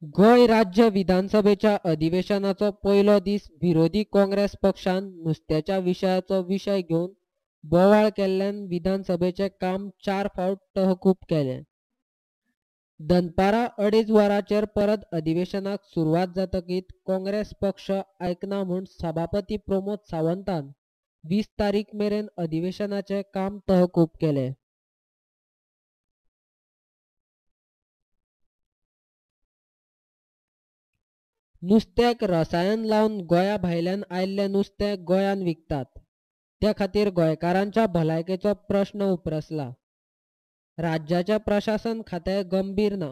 गोंय राज्य विधानसभेच्या अधिवेशनाचो पयलो दीस विरोधी काँग्रेस पक्षान नुस्त्याच्या विशयाचो विशय घेवन बोवाळ केल्ल्यान विधानसभेचें काम 4 फावट तहकूब केलें. दनपारां 2:30 वरांचेर परत अधिवेशनाक सुरवात जातकीच काँग्रेस पक्ष आयकना म्हूण सभापती प्रमोद सावंतान 20 तारीख मेरेन अधिवेशनाचें काम तहकूब केलें. नुस्त्याक रसायन लावन गोंया भायल्यान आयिल्लें नुस्तें गोंयांत विकतात. त्या खातीर गोंयकारांच्या भलायकेचो प्रश्न उप्रासला. राज्याचें प्रशासन खातें गंभीर ना.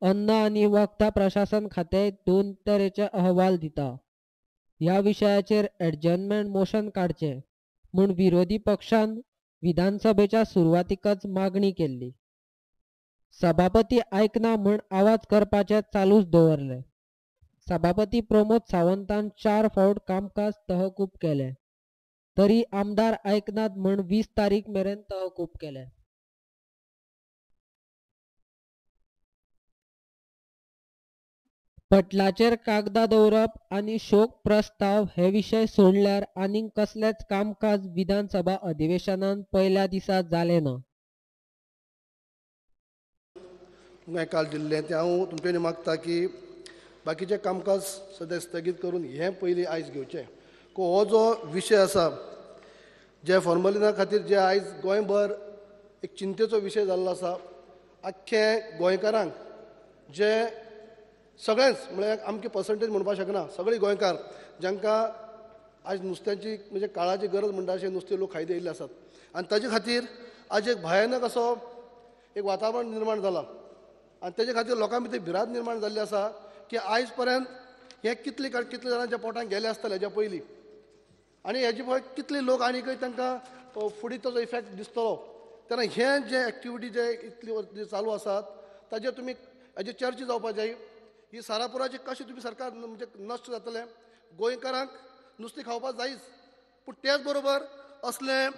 अन्न आनी वखदां प्रशासन खातें 2 तरेचे अहवाल दिता. ह्या विशयाचेर एडजर्नमेंट मोशन काडचें म्हूण विरोधी पक्षान विधानसभेच्या सुरवातीकच मागणी केल्ली. सभापती आयकना म्हूण आवाज करपाचें चालूच दवरलें. सभापती प्रमोद सावंतान 4 फावट कामकाज तहकूब केलें तरी आमदार आयकनात म्हूण 20 तारीख मेरेन तहकूब केलें. पटलाचेर कागदां दवरप आनी शोक प्रस्ताव हे विशय सोडल्यार आनीक कसलेंच कामकाज विधानसभा अधिवेशनान पयल्या दिसा जालें ना. तुमकां काल दिल्लें तें हांव तुमचे मागता की बाकीचें कामकाज सद्या स्थगीत करून हें पयलीं आयज घेवचें. हो जो विशय आसा जे फॉर्मलिना खातीर जे आयज गोंयभर एक चिंतेचो विशय जाल्लो आसा, आख्खे गोंयकारांक जे सगळेंच म्हळ्यार आमची पर्संटेज म्हणपाक शकना, सगळे गोंयकार जांकां आयज नुस्त्याची म्हणजे काळाची गरज म्हणटा अशें नुस्तें लोक खायत येयल्ले आसात आनी ताजे खातीर आज एक भयानक असो एक वातावरण निर्माण जाला आनी तेजे खातीर लोकां भितर भिरांत निर्माण जाल्ली आसा की आयज पर्यंत हे कितले कितले जाणांच्या पोटांत गेले आसतले हेज्या पयलीं आनी हेजे पळय कितले लोक आनीकय तांकां फुडें ताजो इफेक्ट दिसतलो. तेन्ना हे जे एक्टिविटी जे इतली चालू आसात ताजेर तुमी हेजे चर्चा जावपाक जाय. ही सारापुराची कशें तुमी सरकार म्हणजे नश्ट जातलें, गोंयकारांक नुस्तें खावपाक जायच पूण तेच बरोबर असलें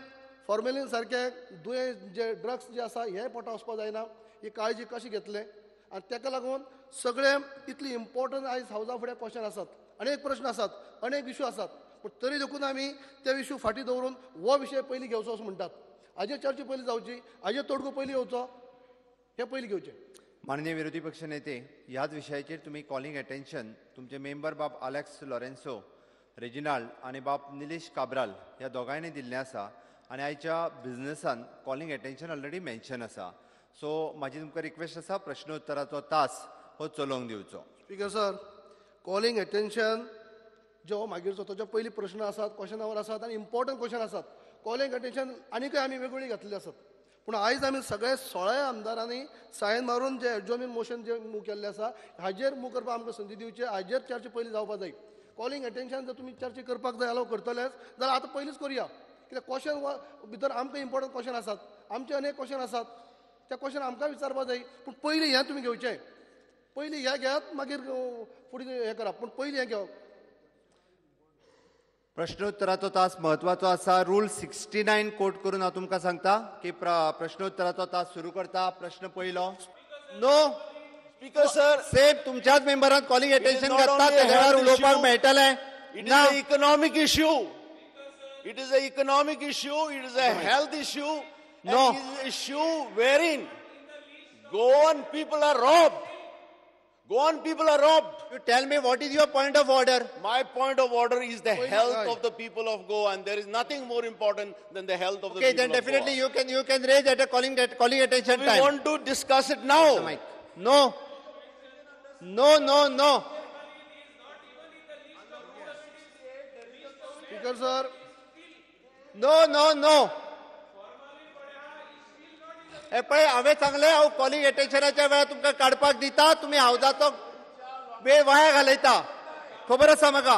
फॉर्मेलीन सारकें दुयेंस जे ड्रग्स जे आसा हें पोटा वचपाक जायना, ही काळजी कशी घेतले आनी ताका लागून सगळें इतली इम्पॉर्टंट आयज हावजा फुडें क्वेश्चन आसात, अनेक प्रश्न आसात, अनेक इशू आसात, पूण तरी देखून आमी ते इशू फाटीं दवरून हो विशय पयलीं घेवचो असो म्हणटात. हाजेर चर्चा पयलीं जावची, हाजेर तोडगो पयलीं येवचो, हें पयलीं घेवचें. माननीय विरोधी पक्ष नेते, ह्याच विशयाचेर तुमी कॉलिंग अटेन्शन तुमचे मेंबर बाब आलेक्स लॉरेन्सो रेजिनाल्ड आनी बाब निलेश काब्राल ह्या दोगांयनी दिल्लें आसा आनी आयच्या बिजनसान कॉलिंग अटेन्शन ऑलरेडी मेन्शन आसा. सो म्हाजी तुमकां रिक्वेस्ट आसा प्रश्नोत्तराचो तास हो चलोवंक दिवचो. स्पीकर सर, कॉलिंग अटेन्शन जो मागीरचो ताच्या पयलीं प्रश्न आसात, क्वेश्चन our आसात आनी इम्पॉर्टंट क्वेश्चन आसात. कॉलिंग अटेन्शन आनीकय आमी वेगवेगळी घातलेली आसात पूण आयज आमी सगळे 16 आमदारांनी सायन मारून जे एडजॉर्नमेंट मोशन जे मूव केल्लें आसा हाजेर मूव करपाक आमकां संदी दिवची, हाजेर चर्चा पयलीं जावपाक जाय. कॉलिंग अटेन्शन जर तुमी चर्चा करपाक जाय जाल्यार करतलेच जाल्यार आतां पयलींच करुया, कित्याक क्वेश्चन भितर आमकां इम्पॉर्टंट क्वेश्चन आसात, आमचे अनेक क्वेश्चन आसात, त्या क्वेश्चन आमकां विचारपाक जाय. पूण पयलीं हें तुमी घेवचें, पयलीं हें घेयात मागीर फुडें हें करा, पूण पयलीं हें घेवप. प्रश्नोत्तराचो तास म्हत्वाचो आसा. रूल 69 कोट करून हांव तुमकां सांगता की प्रश्नोत्तराचो तास सुरू करता. प्रश्न पयलो. नो स्पीकर सर, सेम तुमच्याच मेंबरान कॉलिंग अटेन्शन घातला त्या वेळार उलोवपाक मेळटलें. It is a economic issue, it is a economic issue, it is a health issue. No, it is issue wherein Goan people are robbed. Goan people are robbed. You tell me what is your point of order? My point of order is the health of the people of Goa, and there is nothing more important than the health of the people of Goa. Okay, then definitely you can raise at a calling attention time. We want to discuss it now. No. No, no, no. Speaker sir. No, no, no. हे पळय हांवें सांगलें, हांव calling अटेन्शनाच्या वेळार तुमकां काडपाक दिता, तुमी हावजाचो वेळ वाया घालयता, खबर आसा म्हाका.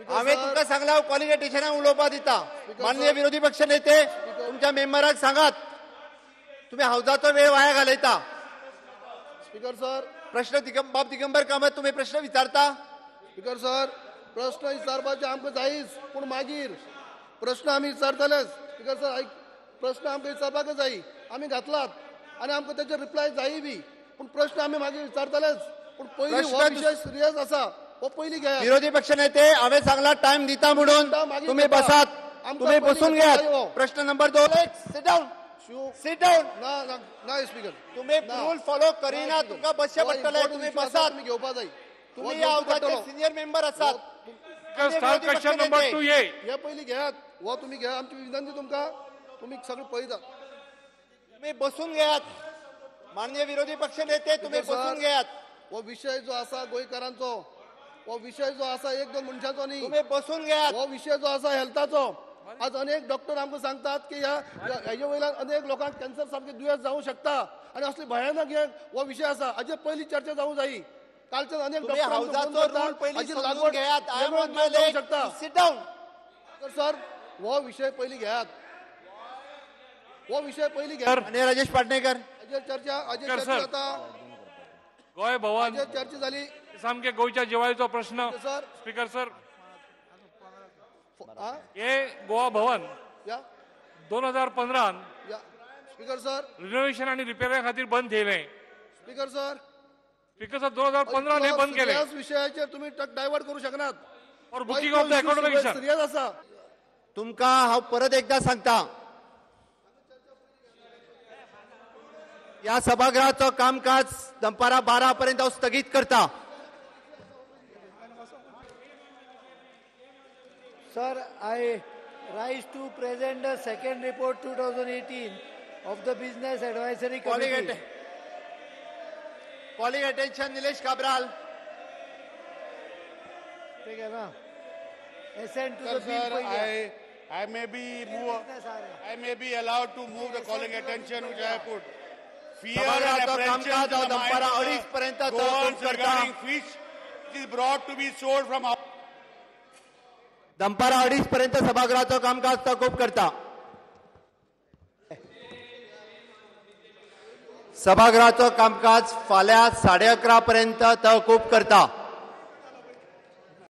हांवें तुमकां सांगलें हांव कॉलिंग अटेन्शनाक उलोवपाक दिता. माननीय विरोधी पक्ष नेते, तुमच्या मेंबराक सांगात तुमी हावजाचो वेळ वाया घालयता. स्पीकर सर, प्रश्न बाब दिगंबर कामत तुमी प्रश्न विचारता. स्पीकर सर, प्रश्न विचारपाचे आमकां जायच पूण मागीर प्रश्न आमी विचारतलेच. स्पीकर सर आयक, प्रश्न आमकां विचारपाक जाय, आमी घातलात आनी आमकां ताचेर रिप्लाय जाय बी. पूण प्रश्न आमी मागीर विचारतलेच, पूण पयलीं हो विशय सिरियस आसा, हो पयलीं घेयात. विरोधी पक्ष नेते, हांवें सांगला टायम दिता म्हणून, तुम्ही बसात, तुम्ही बसून घेयात. प्रश्न number 2. Sit down, sit down. ना ना स्पीकर, तुम्ही रूल फॉलो करीना, तुमकां बसचें पडटलें. तुम्ही बसात, तुम्ही घेवपा जाय. तुम्ही ह्या हावजाचे सिनियर मेंबर आसात. क्वेश्चन नंबर 2 ये हे पयलीं घेयात, हो तुम्ही घेया. आमची विनंती तुमकां, तुम्ही सगळें पळयतात. तुम्ही बसून घेयात माननीय विरोधी पक्ष नेते, तुम्ही बसून घेयात. हो विशय जो आसा गोंयकारांचो, हो विशय जो आसा एक दोन मनशांचो न्ही, तुम्ही बसून घेयात. हो विशय जो आसा हेल्थाचो. आज अनेक डॉक्टर आमकां सांगतात की ह्या हेजे वयल्यान अनेक लोकांक कॅन्सर सारकें दुयेंस जावंक शकता आनी असली भयानक हे हो विशय आसा. हाजेर पयली चर्चा जावंक जायी. कालच्यान अनेक डॉक्टर घेयात शकता. Sit down sir, हो विशय पयलीं घेयात, हो विशय पयलीं घेयात. आनी राजेश पाटणेकर, हाजेर चर्चा, हाजेर चर्चा जाता. गोंय भवन चर्चा जाली, सामके गोंयच्या जिवाळीचो प्रश्न सर. स्पीकर सर, हे गोवा भवन 2015 स्पीकर सर रिनोव्हेशन आणि रिपेअरिंग खातीर बंद केलें. स्पीकर सर, स्पीकर सर 2015 हे बंद केलें. विशयाचेर तुम्ही डायवर्ट करू शकनात. और booking of the accommodation serious आसा. तुमकां हांव परत एकदा सांगता, ह्या सभागृहाचो कामकाज दनपारां 12 पर्यंत हांव स्थगीत करता. Sir, I rise to present the second report 2018 of the Business Advisory Committee. Calling attention, Nilesh Cabral. ठीक है ना? Assent to the bill. Sir, I may be move, I may be allowed to move the calling attention which I have put. Fear and apprehension to the mind of the Goans regarding fish is brought to be sold from. दनपारां 2:30 पर्यंत सभागृहाचो कामकाज तहकूब करता. सभागृहाचो कामकाज फाल्यां 11:30 पर्यंत तहकूब करता.